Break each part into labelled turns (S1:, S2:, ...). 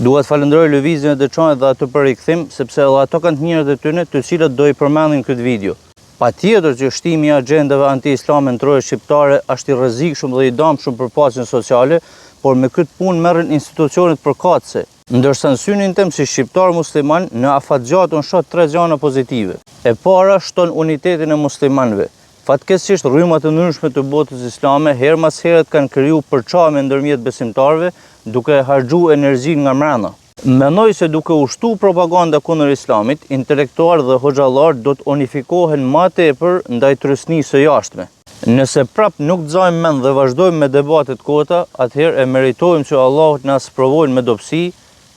S1: Dua të falënderoj Lëvizjen e Deçanit dhe atë për rikthim, sepse edhe ato kanë të mirat e tyne, të cilat do i përmendim këtë video. Patjetër që shtimi i agjendave anti-islame në trojet shqiptare është i rrezikshëm dhe i dëmshëm për paqen sociale, por me këtë punë merren institucionet përkatëse. Ndërsa në synin tim si shqiptar musliman, në afatgjatë unë shoh tre gjana pozitive. E para, shton unitetin e muslimanëve. Fatkeqësisht rrymat e ndryshme të botës islame herë mas here kanë kriju përçamje ndërmjet besimtarëve, duke e harxhu energjinë nga mrena. Mendoj se duke u shtu propaganda kundër islamit, intelektualë dhe hoxhallarë do të unifikohen ma tepër ndaj trysnisë së jashtme. Nëse prap nuk të zajmë mend dhe vazhdojmë me debate të kota, atëherë e meritojmë që Allahu të na sprovojnë me dobësi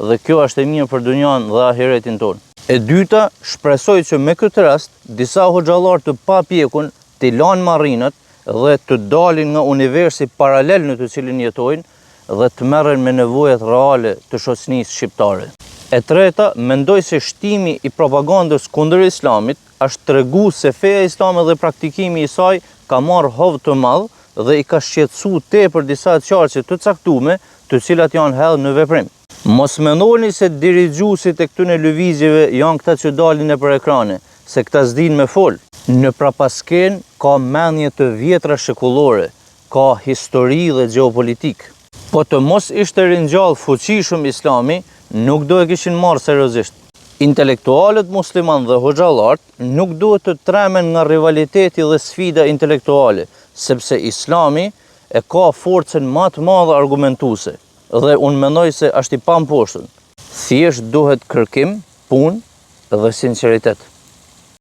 S1: dhe kjo është e mirë për dunjanë dhe ahiretin tonë. E dyta, shpresoj që me këtë rast, disa hoxhallarë të papjekun t'i lanë marrinat dhe të dalin nga universi paralel në të cilin jetojnë dhe të merren me nevojat reale të shoqënisë shqiptare. E treta, mendoj se shtimi i propagandës kundër islamit është tregues se feja islame dhe praktikimi i saj ka marrë hov të madh dhe i ka shqetësu tepër disa qarqe të caktume, të cilat janë hedhë në veprim. Mos mendoni se dirigjuesit e këtyre lëvizjeve janë këta që dalin nëpër ekrane, se këta s'dinë me fol. Në prapaskenë ka mendje të vjetra shekullore, ka histori dhe gjeopolitikë. Po të mos ishte ringjallë fuqishëm islami, nuk do e kishin marrë seriozisht. Intelektualët muslimanë dhe hoxhallarët nuk duhet të tremen nga rivaliteti dhe sfida intelektuale, sepse islami e ka forcën ma të madhe argumentuese dhe unë mendoj se është i pamposhtun. Thjesht duhet kërkim, punë dhe sinqeritet.